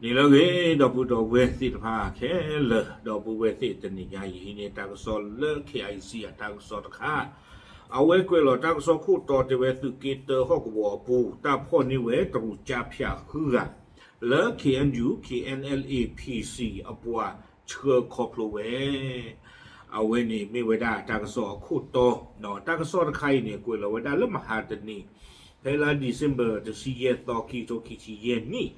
နံၤလၢအဂ့ၤ ဒီပုၢ်ဒီဝဲၢ်သ့ၣ်တဖၣ်ခဲလၢာ်, ဒီပုၢ်ဝဲၢ်သ့ၣ်တနံၤညါအံၤ ဟံးန့ၢ်တၢ်ကစီၣ်လၢ K I C အတၢ်ကစီၣ်တခါ, အဝဲကွဲးလီၤတၢ်ကစီၣ်ခိၣ်တီတဲဝဲသုးက့တၢဟီၣ်ကဝီၤအပူၤ တၢ်ဖီၣ်န့ၢ်ဝဲတရူးကၠါဖၠးဃုဂၤ လၢ K N U K N L A P C အပှၤဆှၢခီဖျိဝဲ အဝဲန့ၣ်မ့ၢ်ဝဲဒၣ်တၢ်ကစီၣ်အခိၣ်တီ, တၢ်ကစီၣ်တခါအံၤန့ၣ် ကွဲးလီၤဝဲဒၣ်လၢမဟါတနံၤ, ဖဲလါ December တဆံယဲၢ်သီ ခံကထိခံဆံယဲၢ်နံၣ်,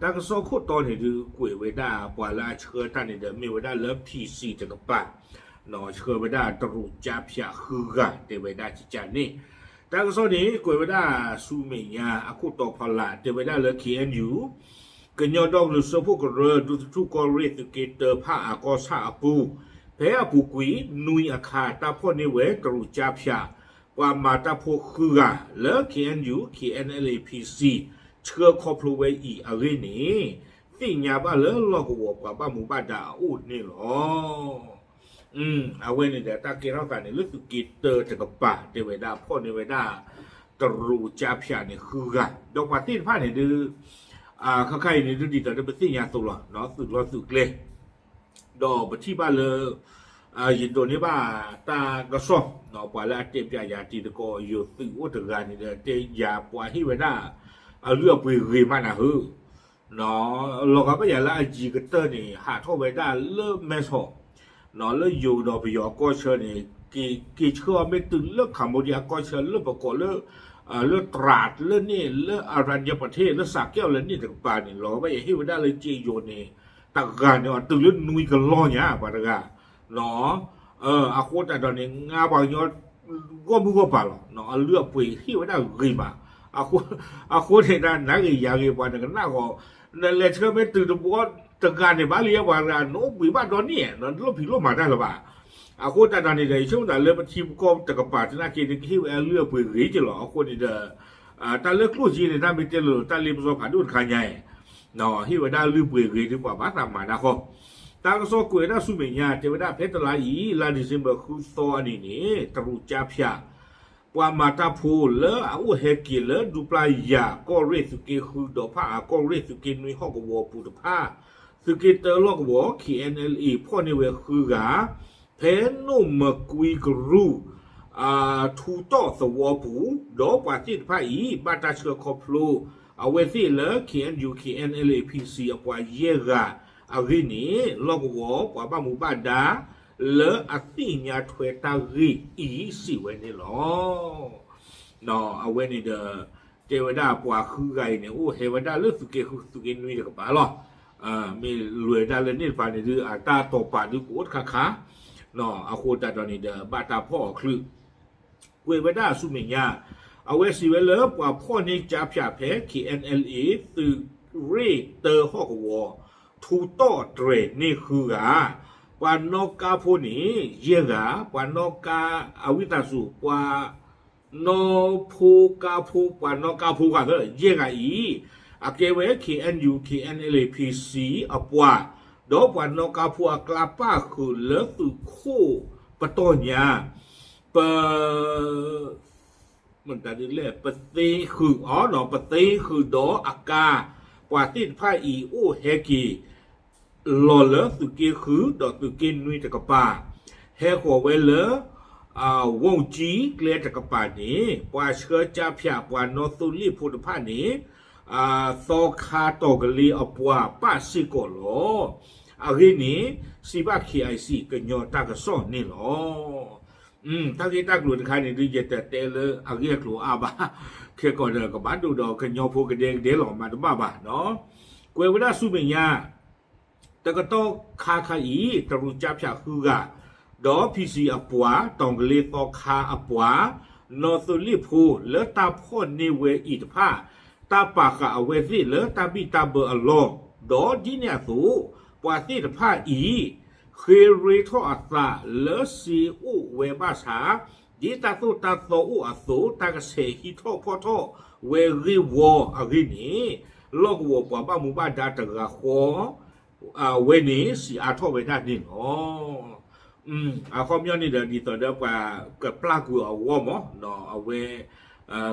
တၢ်ကစီၣ်ခိၣ်တီန့ၣ်ဒုးကွဲးဝဲဒၣ်ပှၤလၢအဆှၢတၢ်န့ၣ်ဒီး မ့ၢ်ဝဲဒၣ်လၢ P C တကပၤ, ဆှၢဝဲဒၣ်တရူးကၠါဖၠးဃုဂၤတဲဝဲဒၣ်ကကန့ၣ်, တၢ်ကစီၣ်န့ၣ် ကွဲးဝဲဒၣ်ဆူမဲာ်ညါအခိၣ်တီဖီလာ် တဲဝဲဒၣ်လၢ K N U ကညီဒီကလုာ်စၢဖှိၣ်ကရၢ ဒူသထူၣ်ကီၢ်ရ့ၣ်သုးက့တၢဖၣ်အကီၢ်ဆၣ်အပူၤ, ဖဲအပူၤကွံာ်နွံအခါ တၢ်ဖီၣ်န့ၢ်ဝဲတရူးကၠါဖၠး ပှၤမၤတၢ်ဖိဃုဂၤ လၢ K N U K N L A P C ဆှၢခီဖျိဝဲအံၤအဂ့ၢ်န့ၣ် သ့ၣ်ညါဘၣ်လၢလီၢ်ကဝီၤပှၤဘၣ်မူဘၣ်ဒါအအိၣ်န့ၣ်လီၤ. အဝဲန့ၣ်ဒီးတၢ်ကဲထီၣ်သးန့ၣ်လၢသုးက့တၢတကပၤ တဲဝဲဒၣ်ဖီၣ်န့ၢ်ဝဲဒၣ် တရူးကၠါဖၠးန့ၣ်ဃုဂၤ, ဒီးပှၤသ့ၣ်တဖၣ်န့ၣ်ဒုး ခါခါအံၤန့ၣ်ဒုးဒ်သိးဒီးပသ့ၣ်ညါအသိးလီၤ, သုးလီၢ်သုးကျဲ ဒီးပထံၣ်ဘၣ်လၢ ယဒိးန့ၢ်ဘၣ်တၢ်ကစီၣ်, ပှၤလၢအတဲပၠးယၤတံၤသကိးယိၤသုးအိၣ်တဂၤန့ၣ်ဒီး တဲယၤပှၤဟ့ၣ်ဝဲဒၣ် အလုၢ်အပှ့ၤဂ့ၤမးနၤဧၢ, လီၤဂာ်ဘၣ်ယၤလၢအယံၤကတၢၢ်န့ၣ် ဟးထီၣ်ဝဲဒၣ်လၢမဲဆီး လၢယိၤဒီးပယီၤအကီၢ်ဆၢန့ၣ် က့ၤဆှၢအီၤမ့ၢ်တုၤလၢ Cambodia အကီၢ်ဆၢ လၢပကိးလၢ လၢ Trat လၢန့ၣ် လၢ Arunachal Pradesh လၢ Sakeo လၢန့ၣ်တကပၤန့ၣ် လီၤဂာ်ဘၣ်ယၤဟ့ၣ်ဝဲဒၣ်လၢက့ယိၤန့ၣ် တဂၤန့ၣ်အီၤတုၤလၢနွံကလီၢ်ညါ ပှၤတဂၤ အဃိသတးဒီးန့ၣ် ငါပှၤကညီ ဂီၢ်မုၢ်ဂီၢ်ပၤလီၤ, အလုၢ်အပှ့ၤဟ့ၣ်ဝဲဒၣ်ဂ့ၤမး, အဃိန့ၣ်ဒၣ်နၤဂ့ၤယၤဂ့ၤ ပှၤနကနၣ်ဂီၤ နလဲၤဆှၢမ့ၢ်တုၤတဘျီတဂၤန့ၣ် ဘၣ်လံပှၤတဂၤ နအိၣ်ဘှံးဘၣ်ဒီနံၣ် နလိၣ်ဖံးလိၣ်မၤတၢ်လၢၤဘၣ်, အဃိသတးဒီးန့ၣ်ဒီး ယဆိကမိၣ်သးလၢပထံပကီၢ်တကပၤသနာ်က့ နကဟ့ၣ်ဝဲအလုၢ်အပှ့ၤဂ့ၤက့လီၤ, အဃိန့ၣ်ဒီး တၢ်လၢကျိၣ်စ့န့ၣ် တၢ်မ့ၢ်တဲလိၤလိၤ တၢ်လ့ပစီဖးဒိၣ်တခါညါအံၤ ဟ့ၣ်ဝဲဒၣ်လုၢ်ပှ့ၤဂ့ၤဒုးပှၤဘၣ်သးမၤဒၣ်ဃီ, တၢ်ကစီၣ်ကွဲးဝဲဒၣ်ဆူမဲာ်ညါ တဲဝဲဒၣ်ဖဲတလါအံၤ လါ December ဃုသီအနံၤန့ၣ် တရူးကၠါဖၠး ပှၤမၤတၢ်ဖိလၢအအိၣ်ဟဲက့ၤလၢဒူပျၢ်ယၤကီၢ်ရ့ၣ်သုးက့ဃု ဒီးဖၣ်အကီၢ်ရ့ၣ်သုးက့နွံဟီၣ်ကဝီၤပူၤတဖၣ် သုးက့တၢလီၢ်ကဝီၤ K N L A ဖီၣ်န့ၢ်ဝဲဃုဂၤ ဖဲနိၣ်မကွံကရူၢ် ထူတီၣ်သဝီပူၤ ဒီးပှၤသ့ၣ်တဖၣ်အံၤ ဘၣ်တၢ်ဆှၢခီဖျိ အဝဲသ့ၣ်လၢ K N U K N L A P C အပှၤယဲၢ်ဂၤအဂ့ၢ်န့ၣ် လီၢ်ကဝီၤပှၤဘၣ်မူဘၣ်ဒါ လၢအသ့ၣ်ညါထွဲတၢ်ဂ့ၢ်အံၤစံးဝဲန့ၣ်လီၤ. အဝဲန့ၣ်ဒီး တဲဝဲဒၣ်ပှၤဃုဂၤအံၤန့ၣ် အိၣ်ဟဲဝဲဒၣ်လၢသုးက့ဃုသုးက့နွံတကပၤလီၤ. မ့ၢ်လဲၤဒၣ်လၢန့ၣ်တပၤန့ၣ်ဒုး အတၢ်တိာ်ပာ်ဒုးကအိၣ်တခါခါ အဃိသတးဒီးန့ၣ်ဒီး ဘၣ်တၢ်ဖီၣ်အီၤချုး ကွဲးဝဲဒၣ်ဆူမဲာ်ညါ အဝဲစံးဝဲလၢပှၤဖီၣ်န့ၢ်ကၠါဖၠးဖဲ K N L A သုးရ့ၣ်တၢဟီၣ်ကဝီၤ ထူတီၣ်တြဲၤန့ၢ်ဃုဂၤ, ပှၤနီၣ်ကါဖိန့ၣ် ယဲၢ်ဂၤ, ပှၤနီၣ်ကါ အဝံသးစူၤ ပှၤနီၣ်ဖိကါဖိ ပှၤနီၣ်ကါဖိဂၤသၢ ယဲၢ်ဂၤအံၤ အကဲဝဲ K N U K N L A P C အပှၤ, ဒီးပှၤနီၣ်ကါဖိအကျါပၣ်ဃုာ်လၢသုးခိၣ်ပတီၢ်ညါ ပ မတၤဒ်လဲၣ် ပသ့ဃုာ်အီၤ ပသ့ဃုာ်ဒီးအကါ ပှၤသ့ၣ်တဖၣ်အံၤအိၣ်ဟဲက့ၤ လီၤလၢသုးက့ဃု ဒီးသုးက့နွံတကပၤ ဟဲဃီၤဝဲလၢ ဝီၣ်ကၠံကျဲတကပၤန့ၣ် ပှၤဆှၢကၠါဖၠးပှၤနီၣ်သိလ့ၣ်ဖိတဖၣ်န့ၣ် သီခါတီၤကလ့အပှၤပၣ်စ့ၢ်ကီးလီၤ. အဂ့ၢ်န့ၣ် စံးဘၣ် K I C ကညီတၢ်ကစီၣ်န့ၣ်လီၤ. တၢ်ဂ့ၢ်တၢ်ကျိၤတခါန့ၣ်ဒုး ယတတဲလၢအဂ့ၢ်အကျိၤအါဘၣ်, ခဲကီးဒီးကဘၣ်ဒိၣ်ဒီးကညီဖိကဒဲကဒဲလီၤ မၤတဘၣ်ဘၣ်နီၤ. ကွဲးဝဲဒၣ်ဆူမဲာ်ညါ တကတီၢ်ခါခါအံၤ တရူးကၠါဖၠးဃုဂၤ ဒီး P C အပှၤ တီၤကလ့သီခါအပှၤ နီၣ်သိလ့ၣ်ဖိလၢတၢ်ဖီၣ်န့ၢ်ဝဲအံၤတဖၣ် တၢ်ပာ်ဃာ်အဝဲသ့ၣ်လၢတၢ်ဘံၣ်တၢ်ဘၢအလီၢ်, ဒီးဒ်န့ၣ်အသိး ပှၤသ့ၣ်တဖၣ်အံၤ ဃ့ရ့ထီၣ်အသးလၢစ့အိၣ်ဝဲဘၣ်ဆၣ် ဒ်တၢ်သိၣ်တၢ်သီအိၣ်အသိး တၢ်ကဆဲးဟံးထီၣ်ဖီၣ်ထီၣ်ဝဲဂ့ၢ်ဝီအဂ့ၢ်န့ၣ် လီၢ်ကဝီၤပှၤဘၣ်မူဘၣ်ဒါတဂၤဃီ အဝဲန့ၣ်စံးအါထီၣ်ဝဲဒၣ်န့ၣ်လီၤ. အခီပညီန့ၣ်ဒီး ဒ်သိးဒီးပှၤကပျၢ်ကွံာ်အဂီၢ်မး အဝဲ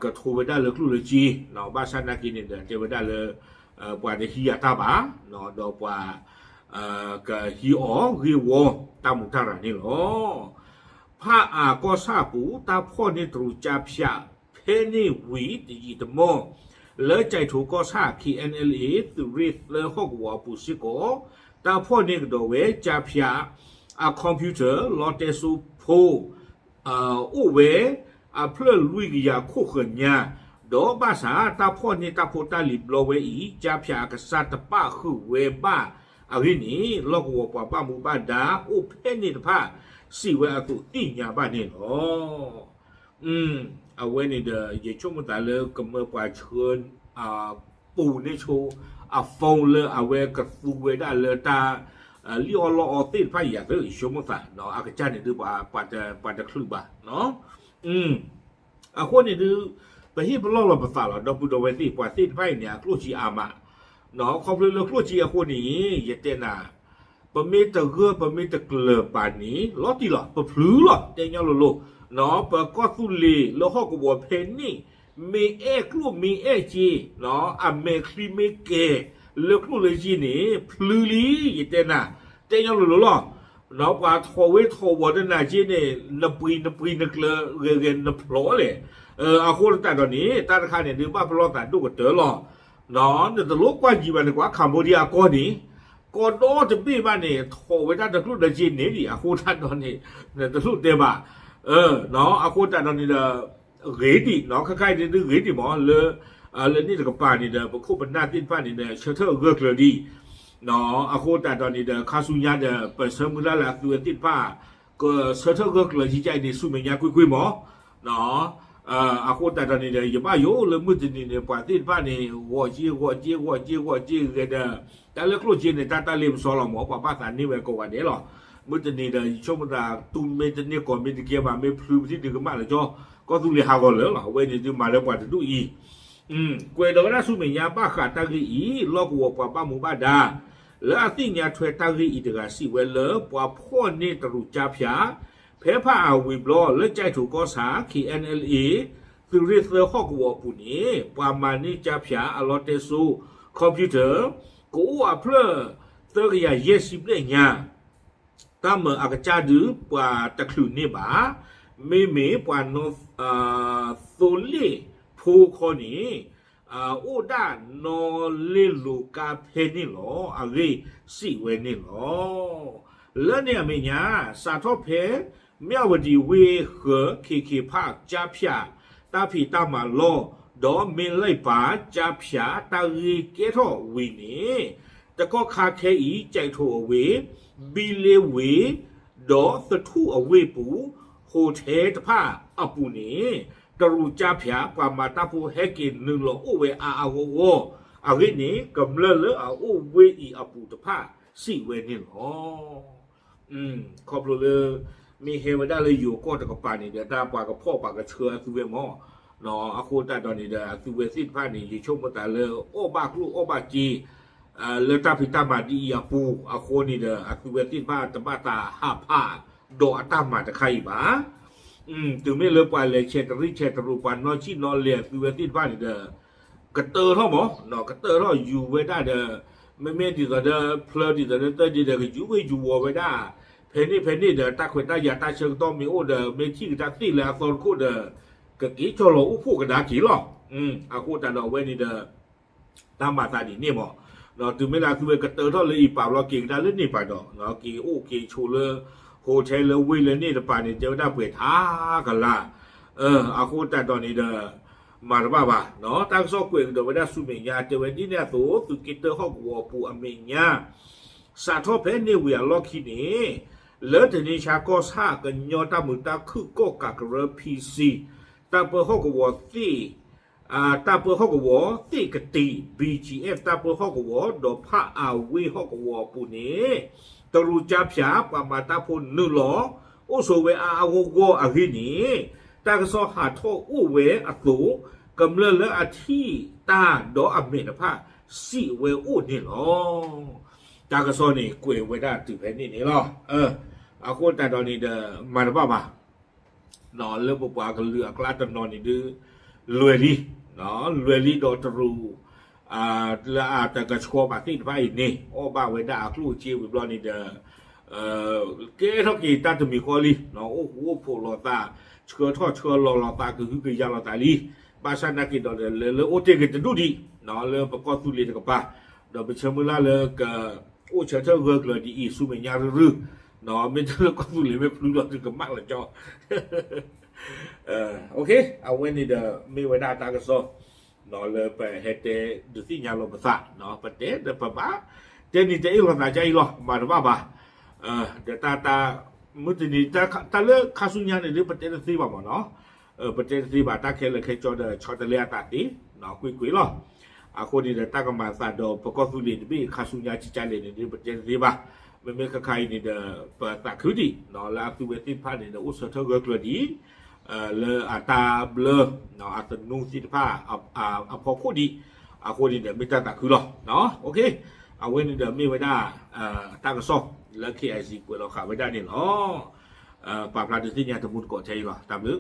ကထိဝဲဒၣ်လၢကျိၣ်လၢစ့ ဘၣ်ဆၣ်နာ်က့န့ၣ်ဒီး တဲဝဲဒၣ်လၢ ပှၤတဟံးအတၢ်ဘၣ်, ဒီးပှၤ ကဟံးအီၤဂ့ၢ်ဝီတၢ်မူးတၢ်ရၤန့ၣ်လီၤ. ဖးအၣ်ကီၢ်ဆၣ်အပူၤ တၢ်ဖီၣ်န့ၢ်တရူးကၠါဖၠး ဖဲန့ၣ်ဝံၤတယံာ်တမီၢ် လၢကၠဲးထိၣ်ကီၢ်ဆၣ် K N L A သုးရ့ၣ်သၢဟီၣ်ကဝီၤအပူၤစ့ၢ်ကီး တၢ်ဖီၣ်န့ၢ်ကဒီးဝဲကၠါဖၠး အ computer လီတဲစိဖိ အိၣ်ဝဲ အဖျၢၣ်လွံၢ်ကယၤခိၣ်ဃၢၤညါ, ဒီးဘၣ်ဆၣ်တၢ်ဖီၣ်န့ၢ်တၢ်ဖိတၢ်လံၤဘျီဝဲအံၤ ကၠါဖၠးအကစၢ်တပၣ်ဃုာ်ဝဲဘၣ်အဂ့ၢ်န့ၣ် လီၢ်ကဝီၤပှၤဘၣ်မူဘၣ်ဒါအိၣ်ဖဲန့ၣ်တဖၣ် စံးဝဲအသိးသ့ၣ်ညါဘၣ်န့ၣ်လီၤ. အဝဲန့ၣ်ဒီး ယဆိကမိၣ်သးလၢကမၢပှၤဆှၢ ပူၤန့ၢ်ဆိ အ phone လၢအဝဲကသူဝဲဒၣ်လၢတၢ်လံၣ်အီၣ်လီအီသ့ၣ်တဖၣ်အံၤယၤသ့ ယဆိကမိၣ်သး အကစၢ်န့ၣ်ဒုး ပှၤတချုးဘၣ် အဃိန့ၣ်ဒုး ပဟ့ၣ်ပလီၢ်လီၤပသးလီၤ ဒီပုၢ်ဒီဝဲၢ်သ့ၣ် ပှၤသ့ၣ်တဖၣ်အံၤန့ၣ် အကျိၣ်စ့အါမး, ခီဖျိလၢကျိၣ်စ့အဃိန့ၣ် ယတဲနၤ ပမ့ၢ်တဂၢၢ်ပမ့ၢ်တကျၢၤဘၣ်န့ၣ် လီၤတံၢ်လီၤ ပဖျုးလီၤ တဲညီလိၤလိၤ, ပၢၤကီၢ်သူလ့ၤလၢဟီၣ်ကဝီၤဖဲန့ၣ် မ့ၢ်အဲၣ်ကျိၣ်မ့ၢ်အဲၣ်စ့ အမဲာ်ချံမ့ၢ်ကဲၤ လၢကျိၣ်လၢစ့န့ၣ် ဖျုးလံ ယတဲနၤ တဲညီလိၤလိၤလီၤ. ပှၤထီၣ်ဝ့ထီၣ်ဝီၤတနၤစ့န့ၣ် နပှံၤနပှံၤနကျၢၤဂဲၤဂဲၤနဖျိးလဲၣ်. အဃိသတးဒီးန့ၣ် တၢ်တခါန့ၣ်ဒုးဘၣ်ပလီၢ်သးဒိၣ်ကတၢၢ်လီၤ. နတလိၣ်ကွၢ်ယံၤဘၣ်န့ၣ် ကွၢ် Cambodia အကီၢ်န့ၣ် ကီၢ်ဒီတဘ့ၣ်ဘၣ်န့ၣ် ထီၣ်ဝဲဒၣ်တကျိၣ်ဒီးစ့န့ၣ်ဒံး အဃိသတးဒီးန့ၣ် နတလိၣ်တဲဘၣ်. အဃိသတးဒီးန့ၣ်ဒီး ဂ့ၤဒံး ခါခါအံၤဒုးဂ့ၤဒံးမး လၢ လၢန့ၣ်တကပၤန့ၣ်ဒီး ပခိၣ်ပနၢ်သ့ၣ်တဖၣ်န့ၣ်ဒီး ဆၢထၢၣ်ဂၢၢ်ကျၢၤဒံး အဃိသတးဒီးန့ၣ်ဒီး ခါဆူညါဒီး ပဆၢမုၢ်လၢ်လၢအသုဝဲသ့ၣ်တဖၣ် ကဆၢထၢၣ်ဂၢၢ်ကျၢၤယံကါအံၤန့ၣ် ဆူမဲာ်ညါကွ့ၢ်ကွ့ၢ်မး. အဃိသတးဒီးန့ၣ်ဒီး ယဘၣ်ယိၣ်လၢမုၢ်တနံၤန့ၣ် ပှၤသ့ၣ်တဖၣ်န့ၣ် ဂီၤစ့ဂီၤစ့ဂီၤစ့ဂီၤစ့ဂ့ၤဒီး တၢ်လၢကျိၣ်စ့န့ၣ် တၢ်တၢ်လ့ပစီလီၤမး ပှၤဘၣ်သးန့ၢ်ဝဲကိးဂၤဒဲးလီၤ. မုၢ်တနံၤဒီး ယဆိကမိၣ်သး တူၢ်မ့ၢ်တန့ၢ်ကီၢ်မ့ၢ်တကဲဘၣ် မ့ၢ်ဖျုးပထံၣ်ဒုးကမၣ်လၢကၠီ ကီၢ်သူလ့ၤဟးဂီၤလၢာ်လီၤ. အဝဲန့ၣ်ဒုးမၤလၢပှၤတဒူၣ်အံၤ ကွဲးဒီးဝဲဒၣ်ဆူမဲာ်ညါဘၣ်ဃးတၢ်ဂ့ၢ်အံၤ လီၢ်ကဝီၤပှၤဘၣ်မူဘၣ်ဒါ လၢအသ့ၣ်ညါထွဲတၢ်ဂ့ၢ်အံၤတဂၤစံးဝဲလၢ ပှၤဖီၣ်န့ၢ်တရူးကၠါဖၠး ဖဲဖးအၣ်ဝံၤဘျီ လၢကၠဲးထိၣ်ကီၢ်ဆၣ် K N L A သုးရ့ၣ်သၢဟီၣ်ကဝီၤအပူၤန့ၣ် ပှၤမၤန့ၢ်ကၠါဖၠးအလီတဲစိ computer ကအိၣ်အဖျၢၣ်သၢကယၤယဲၢ်ဆံဘျဲၣ်ညါ တၢ်မၤအကစၢ်ဒုး ပှၤတချုးန့ၢ်ဘၣ်, မ့မ့ၢ်ပှၤနီ သိလ့ၣ်ဖိခီန့ၣ် အိၣ်ဒၣ်နီၣ်လ့ၣ်လိၤကါဖဲန့ၣ်လီၤ. အဂ့ၢ်စံးဝဲန့ၣ်လီၤ. လၢန့ၣ်အမဲာ်ညါ စးထီၣ်ဖဲ မၠၣ်ဝတံၤဝ့ၢ်ဃၢၤ ခ့ခ့ဖး ကၠါဖၠး တၢ်ဖံးတၢ်မၤလီၢ်, ဒီးမ့ၢ်လံၣ်ပၢ် ကၠါဖၠး တၢ်ဂ့ၢ်ကဲထီၣ်ဝံၤန့ၣ် တကီၢ်ခါခဲအံၤ ကၠဲးထိၣ်အဝ့ၢ်, ဘံလ့ဝ့ၢ်, ဒီးသထူၣ်အဝ့ၢ်ပူၤ hotel တဖၣ်အပူၤန့ၣ် တရူးကၠါဖၠး ပှၤမၤတၢ်ဖိဟဲက့ၤနုာ်လီၤအိၣ်ဝဲအါအါဂီၢ်ဂီၢ်, အဂ့ၢ်န့ၣ် ကမျၢၢ်လၢအအိၣ်ဝ့ၢ်အံၤအပူၤတဖၣ်စံးဝဲန့ၣ်လီၤ. ခီဖျိလၢ မ့ၢ်ဟဲဝဲဒၣ်လၢယိၤကီၢ်တကပၤန့ၣ်ဒီး တၢ်ပှၤကဖီၣ်ပှၤကဆှၢအသုဝဲမး, အဃိသတးဒီးန့ၣ်ဒီး အသုဝဲသ့ၣ်တဖၣ်န့ၣ် ယဆိကမိၣ်သးလၢ အီၣ်ဘၣ်ကျိၣ်အီၣ်ဘၣ်စ့ လၢတၢ်ဖံးတၢ်မၤဒ်အံၤအပူၤအဃိန့ၣ်ဒီး အသုဝဲသ့ၣ်တဖၣ်တဘၣ်သးဟးဖးဒီးအတၢ်မၤတခါအံၤဘၣ်. တုၤမ့ၢ်လၢပှၤလဲၤဆဲးတရံးဆဲးတရိး ပှၤနီၢ်ဆံၣ်နီၢ်လဲၤအသုဝဲသ့ၣ်တဖၣ်န့ၣ်ဒီး ကတၢၢ်ထီၣ်မး, ကတၢၢ်ထီၣ်ယူၤဝဲဒၣ်ဒီး မ့မ့ၢ်ဒ်သိးဒီး ဖျၢၣ်ဒ်သိးဒီး တၢ်ဒ်ဒီး ကယူၤဝ့ၢ်ယူၤဝီၤဝဲဒၣ်, ဖဲန့ၣ်ဖဲန့ၣ်ဒီး တၢ်ခွဲးတၢ်ယာ်တၢ်ဆၢကတီၢ်မ့ၢ်အိၣ်ဒီး မ့ၢ်ထံၣ်ကတၢၢ်သ့ၣ်လၢအသီတခိၣ်ဒီး ကက့ၤကၠီလီၤအိၣ်ဖှိၣ်ကဒါက့ၤလီၤ. အဃိသတးဒီးအဝဲန့ၣ်ဒီး တၢ်မၤသးဒ်န့ၣ်မး, တုၤမ့ၢ်လၢအသုဝဲကတၢၢ်ထီၣ်လၢအံၤပာ်ဘျီက့ၤကဒါလၢန့ၣ်ပာ်ဒီး က့ၤအိၣ်က့ၤဆိးလၢ hotel လၢဝ့ၢ်လၢန့ၣ်တပၤန့ၣ် တဲဝဲဒၣ်ပှဲၤထါကလာ်, အဃိသတးဒီးန့ၣ်ဒီး မၤတဘၣ်ဘၣ်, တၢ်ကစီၣ်ကွဲးကဒီးဝဲဒၣ်ဆူမဲာ်ညါ တဲဝဲဒ်န့ၣ်အသိး သုးက့တၢဟီၣ်ကဝီၤအပူၤအမဲာ်ညါ စးထီၣ်ဖဲန့ၣ်ဝံၤအလီၢ်ခံန့ၣ် လၢတနံၤဆါကီၢ်ဆၣ် ကညီတၢ်မုာ်တၢ်ခုၣ်ကီၢ်ကးကရၢ P C တၢ်ပၢဟီၣ်ကဝီၤသ့ၣ် တၢ်ပၢဟီၣ်ကဝီၤသ့ၣ်ကတံာ် B G F တၢ်ပၢဟီၣ်ကဝီၤ ဒီးဖးအၣ်ဝ့ၢ်ဟီၣ်ကဝီၤအပူၤန့ၣ် တရူးကၠါဖၠး ပှၤမၤတၢ်ဖိနုာ်လီၤ အိၣ်ဆိးဝဲအါအါဂီၢ်ဂီၢ်အဂ့ၢ်န့ၣ် တၢ်ကစီၣ်ဟးထီၣ်အိၣ်ဝဲအသိး ကမျၢၢ်လၢအထံၣ်တၢ်ဒီးအမဲာ်တဖၣ် စံးဝဲအိၣ်န့ၣ်လီၤ. တၢ်ကစီၣ်န့ၣ်ကွဲးဝဲဒၣ်တုၤဖဲန့ၣ်န့ၣ်လီၤ. အဃိသတးဒီးန့ၣ်ဒီး မၤတဘၣ်ဘၣ် လၢပပှၤကလုာ်အကျါတနီၤန့ၣ်ဒုး လွဲၤလံ, လွဲၤလံဒီးတရူး လၢအတကဆှီဘၣ်သ့ၣ်တဖၣ်အံၤန့ၣ် အီၣ်ဘၣ်ဝဲဒၣ်အကျိၣ်အစ့ဝံၤဘျီန့ၣ်ဒီး ကဲထီၣ်က့ၤတၢ်တမံၤဃီလံ, အိၣ်ဃူအိၣ်ဖိးလိာ်သး, ဆှၢထီၣ်ဆှၢလီၤလိာ်သး ကဟုကယာ်လိာ်သးလံ. ဘၣ်ဆၣ်နာ်က့ၤဒီး လၢလၢအိၣ်တ့ၢ်က့ၤတဒူၣ်ဒံး လၢပကီၢ်သူလ့ၤတကပၤ, ဒီးပဆၢမုၢ်လၢ်လၢက အိၣ်ဆၢထၢၣ်ဂၢၢ်ကျၢၤဒ်အံၤ ဆူမဲာ်ညါရုၢ်ရုၢ်, မ့ၢ်တၢ်လၢကီၢ်သူလ့ၤမ့ၢ်ဖျုလီၤ သုကမၣ်လီၤကၠီ အဝဲန့ၣ်ဒီး မ့ၢ်ဝဲဒၣ်တၢ်ကစီၣ် လၢပဟဲတဲဒုးသ့ၣ်ညါလိာ်ပသး, ပတဲဒီးပဘၣ် တဲနံၤတဲအ့ၣ်လိာ်သးကအံၤလီၤ မၤတဘၣ်ဘၣ်. ဒီးတၢ် မုၢ်တနံၤ တၢ်လၢခါဆူညါန့ၣ်ဒ် ပတဲတသ့ဘၣ်မ့ၢ်နီၤ, ပတဲတသ့ဘၣ် တၢ်ခဲလၢာ်ခဲဆ့ဒီး ဆီတလဲအသးသ့ ကွ့ၢ်ကွ့ၢ်လီၤ. အဃိန့ၣ်ဒီး တၢ်ကမၤသးဒီးပကီၢ်သူလ့ၤတဘ့ၣ် ခါဆူညါကကလဲၣ်န့ၣ်ဒ် ပတဲတသ့ဘၣ်. မ့မ့ၢ်ခါခါအံၤန့ၣ်ဒီး ပသးခုဒံး လၢအသုဝဲသ့ၣ်တဖၣ်န့ၣ်ဒီး အိၣ်ဆၢထၢၣ်ဂၢၢ်ကျၢၤဒံး လၢအတၢ်ဘျၢ အသနူသ့ၣ်တဖၣ် အဖီခိၣ်ဒံး, အဃိန့ၣ်ဒီး မ့ၢ်တၢ်သးခုလီၤ. အဝဲန့ၣ်ဒီးမ့ၢ်ဝဲဒၣ် တၢ်ကစီၣ်လၢ KIC ကွဲးလီၤဃာ်ဝဲဒၣ်န့ၣ်လီၤ. ပာ်ဖျါဒုးသ့ၣ်ညါတမူတကိးထဲအံၤလီၤ. တၢ်ဘျုး